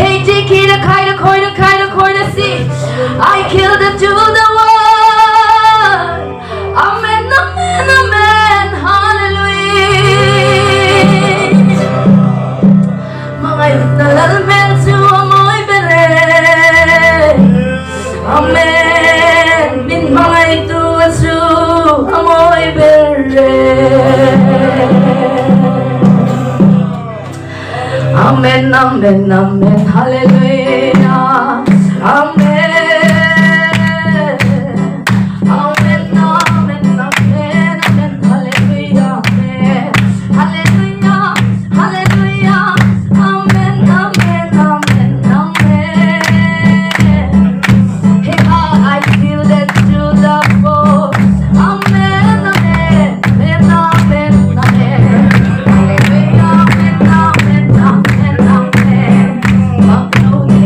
Hey G ki the kai the koi the kai the koi the si I kill the to the world Amen Amen Amen Hallelujah Hmangaihna lal hmel chu a mawi ber e Amen Min hmangaihtu a chu a mawi ber e Amen Amen Amen Hallelujah Amen Amen Amen Amen Amen Hallelujah Amen Hallelujah Hallelujah Amen Amen Amen Amen Hey I feel that true love for Amen Amen Amen Amen Amen Hallelujah Amen Amen Amen Amen.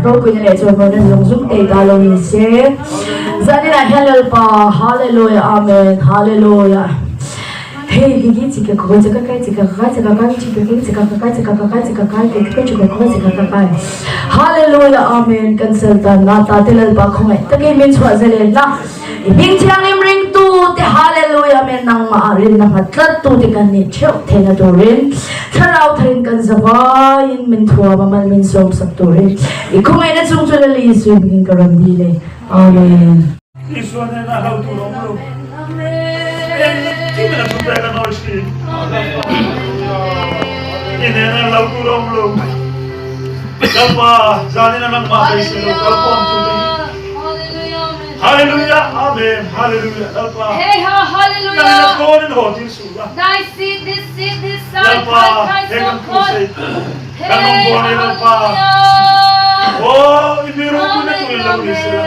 Ropuina leh chawimawina zawng zawng te ta lo ni se. Zaninah hian Lalpa Hallelujah Amen Hallelujah. Hey gigi chika ka chika kai chika ka chika kai chika kai chika ka kai chika ka kai chika kai kai kai chika ka chika ka kai. Hallelujah Amen kan sultan na ta te Lalpa khawngaih takin min chhuah zalen na. I hming thianghlim ringtu te Hallelujah Amen nangmah ah rinna nghat tlat tu te kan nih theuh theihna turin thlarau tharin kan zavaiin min thuam a mal min sawm sak turin i khawngaihna chung chu Lali Isua hmingin ka rawn dil e Amen. Isua hnenah hlo tur awm lo. Engkim in a thu pek a nawi thin. I hnenah hlo tur awm lo. Lalpa, zanin a nangmah beisei lo kalkhawm tu te hi. Hallelujah Amen Hallelujah Lalpa Nangin a thawn in haw tir suh la Lalpa he kan thu sei kan rawngbâwl nei Lalpa Aw i mi ropui na turin lo ni sela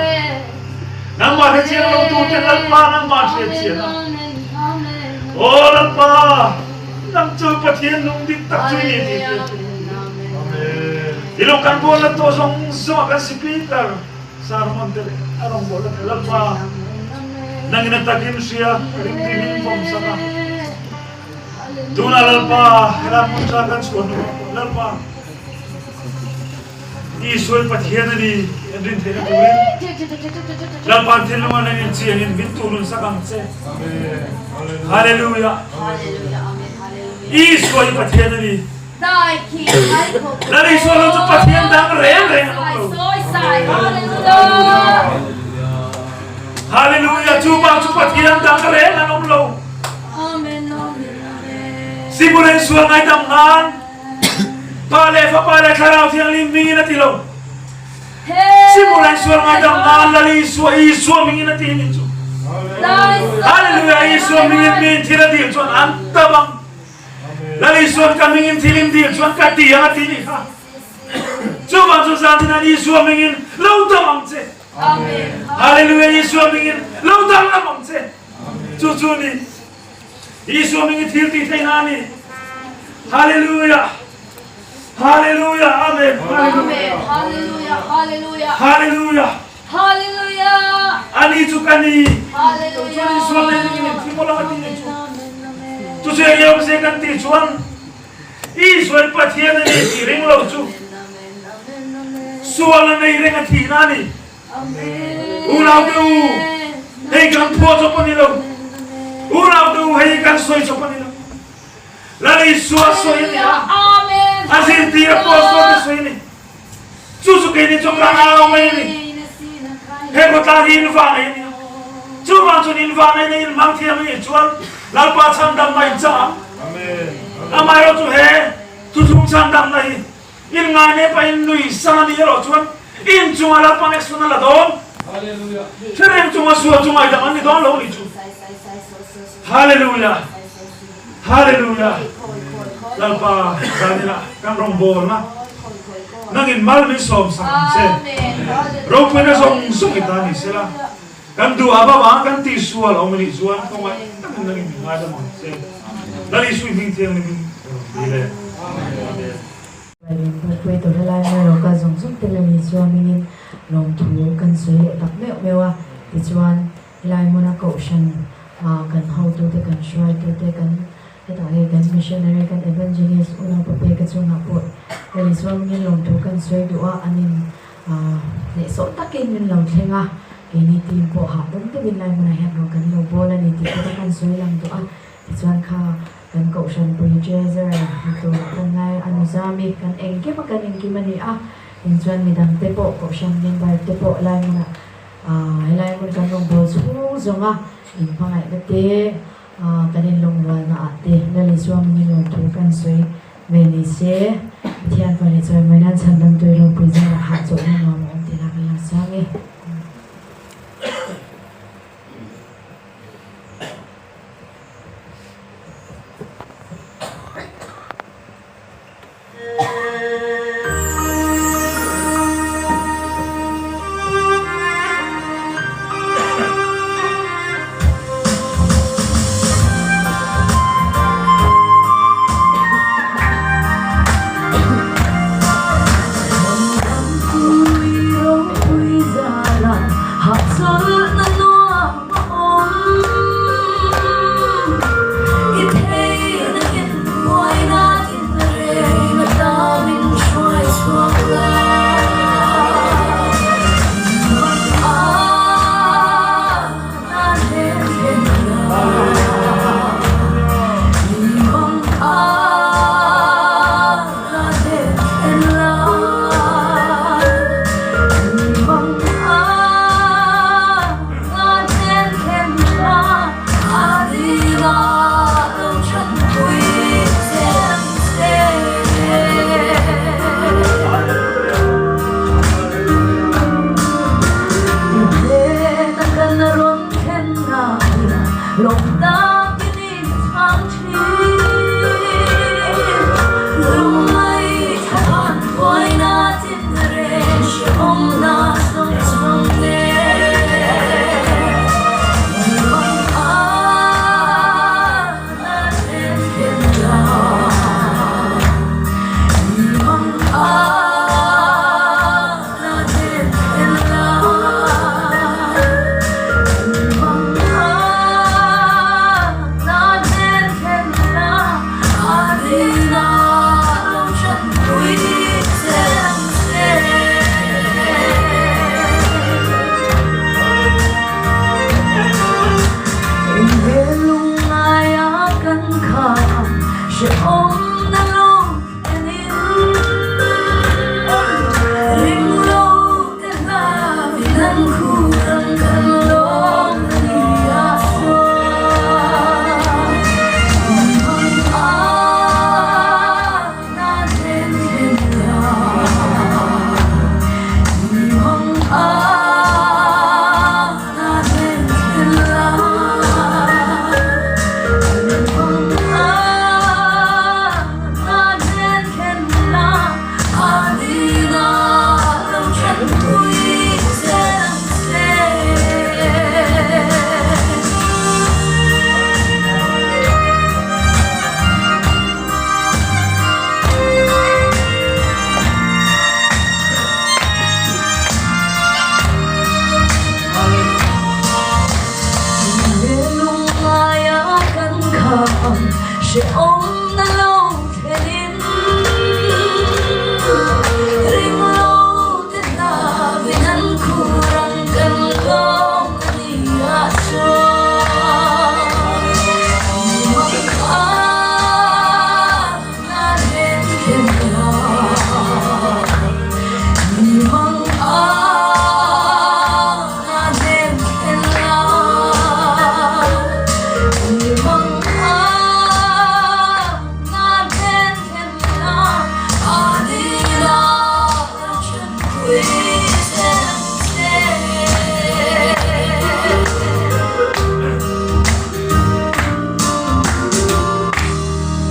Nangmah hre chiang lo tu te Lalpa nangmah hriat chian a Aw Lalpa nang chu Pathian nung dik tak chu i ni tih hriat theih I lo kan bawl na tawh zawng zawng ah kan si Peter Sermon te leh a rawngbawlh a tel a pa. Nangin a takin hria rimti min vawm sak a. Tunah Lalpa helai hmun tha kan chhuah hnu ah pawh Lalpa Isua i Pathian a ni tih an rin theihna turin Lalpa thinlunga nangin chiangin min tuhnun sak ang che. Hallelujah. Isua i Pathian a ni. Lal Isua lo chu Pathian dang reng reng an awm lo. Hallelujah! Chu bak chu Pathian dang reng an awm lo. Sibulen sual ngaidam nan Pa leh Fapa leh Thlarau Thianghlim hmingin a ti lo. Sibulen sual ngaidam nan Lal Isua Isua hmingin a ti ni chu. Hallelujah! Isua hmingin min thil a dil chuan an tam ang. Lal Isuan ka hmingin thil in dil chuan ka ti ang a ti nih kha. Chuvang chu zan in Isua hmingin lo dam ang che. Hallelujah Isua hmingin lo dam lam ang che. Chu chu ni. Isua hmingin thil ti thei na ni. Hallelujah. Hallelujah. Amen. Hallelujah. Hallelujah. Hallelujah. Hallelujah! Ani chu ka ni. Hallelujah! Chuan Isua nei ringin in thi mawlh ang a ti ni chu. Chu chu eng emaw se kan tih chuan Israel Pathian a ni tih ring lo chu sual a nei reng a thihna a ni. Unaute u, hei kan phuah chawp a ni lo. Unaute u, hei kan sawi chawp a ni lo. Lal Isua sawi a ni a. A zirtir apostle te sawi a ni. Chu chu keini chu kan au mai a ni. He khawtlang hi in vang ei a ni a. Chuvang chuan in vang ei na in hmang thiam a nih chuan Lalpa chhandamna in chang ang. Amaherawh chu he thuthlung chhandamna hi in ngai pa in nui sang a nih erawh chuan in chunga Lalpa next hun a la dawn. Hre reng chunga sual chu ngaidam an ni dawn lo nih chu. Hallelujah! Hallelujah! Lalpa zaninah kan rawngbawlna nangin mal min sawm sak ang che. Ropuina zawng zawng i ta ni sela, kan duh a bawah kan tihsual a awm anih chuan khawngaih takin nangin min ngaidam ang che. Lal Isui hming thianghlimin ka rawn ti le. Amen. Pui tur helai mai rawh ka zawng zawng te Lal Isua hmingin lawmthu kan sawi leh tak meuh meuh a, tichuan Helai hmuna kohhran kan hotute, kan hruaitute, kan hetah hei kan missionary, kan evangelist unaupa peka chungah pawh hei chuan lawmthu kan sawi duh a, an in hnehsawh takin min lo thleng a, keini team pawh hahdam deuhin lai hmunah hian rawn kan lo bawl a ni tih te kha kan sawi lang duh a, tichuan kha kan kohhran pui treasurer ni turah kan ngai a, Nuzami kan engkim a kan engkim a ni a, tinchuan midangte pawh kohhran member te pawh lai hmunah. Helai hmun kan rawn bawl chhung zawnga inhmangaihna te, kan inlawmrualna ah te Lal Isua hmingin lawmthu kan sawi ve ni se. Pathian fa leh chawimawi nan chhandam tui ropui zarah hahchawlhna nuam a awm tih lah kan lo chang e. Hahchawlhna nuam a awm. I theihna in buaina tin reng a ta min hruai chhuak la.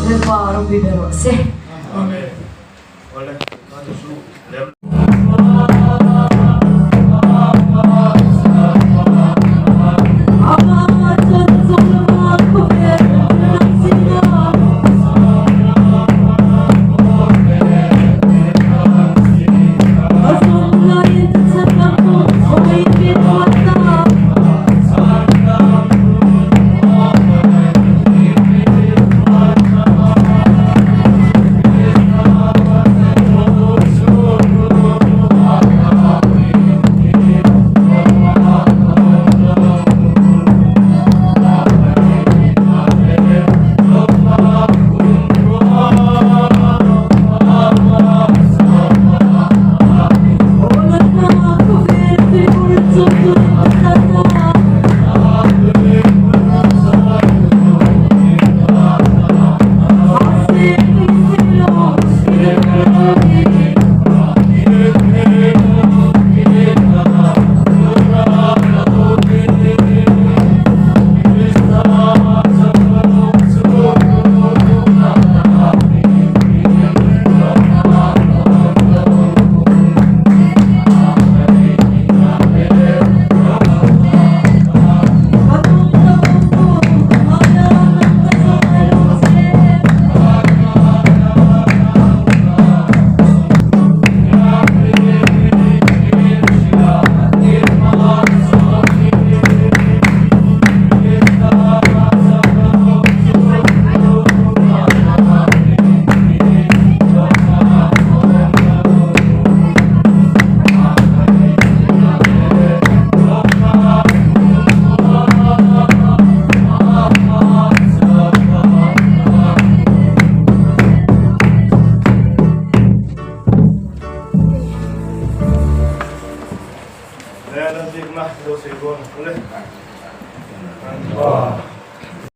Lalpa ropui ber rawh se. Amen. Awle, ka chu chu lem. Lawmna i lo sawi dawn ang le. Kan Pa.